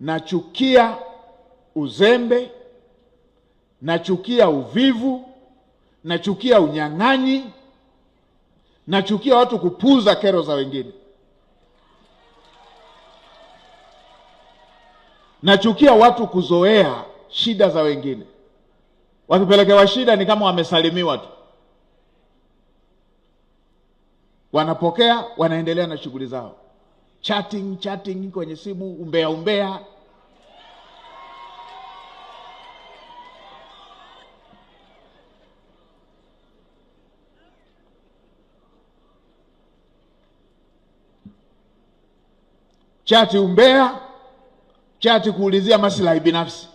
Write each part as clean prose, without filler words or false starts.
Nachukia uzembe, nachukia uvivu, nachukia unyang'anyi, nachukia watu kupuuza kero za wengine. Nachukia watu kuzoea shida za wengine. Wakipelekewa shida ni kama wamesalimiwa tu. Wanapokea, wanaendelea na shughuli zao. Chatting, chatting kwenye simu, umbea umbea. Chati umbea, chati kuulizia maslahi binafsi.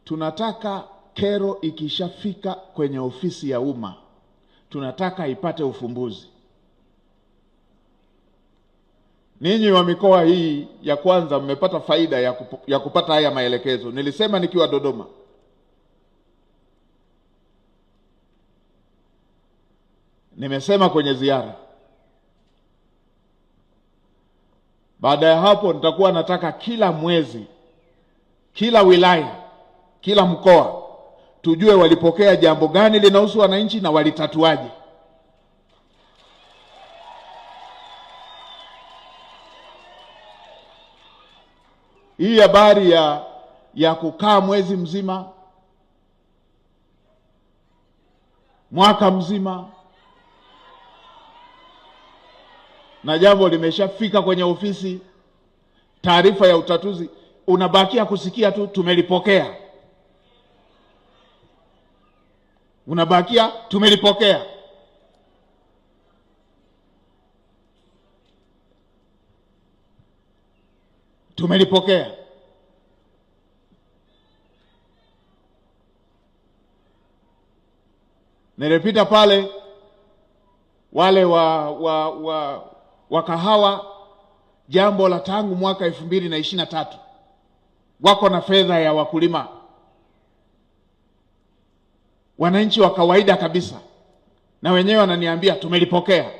Tunataka kero ikishafika kwenye ofisi ya umma, tunataka ipate ufumbuzi. Ninyi wa mikoa hii ya kwanza mmepata faida ya kupata haya maelekezo. Nilisema nikiwa Dodoma, nimesema kwenye ziara. Baada ya hapo nitakuwa nataka kila mwezi, kila wilaya, kila mkoa tujue walipokea jambo gani linahusu wananchi na walitatuaje. Hii habari ya kukaa mwezi mzima, mwaka mzima, na jambo limeshafika kwenye ofisi, taarifa ya utatuzi, unabakia kusikia tu tumelipokea. Unabakia tumelipokea. Tumelipokea. Nilipita pale wale wa kahawa, jambo la tangu mwaka 2023 wako na fedha ya wakulima, wananchi wa kawaida kabisa, na wenyewe wananiambia tumelipokea.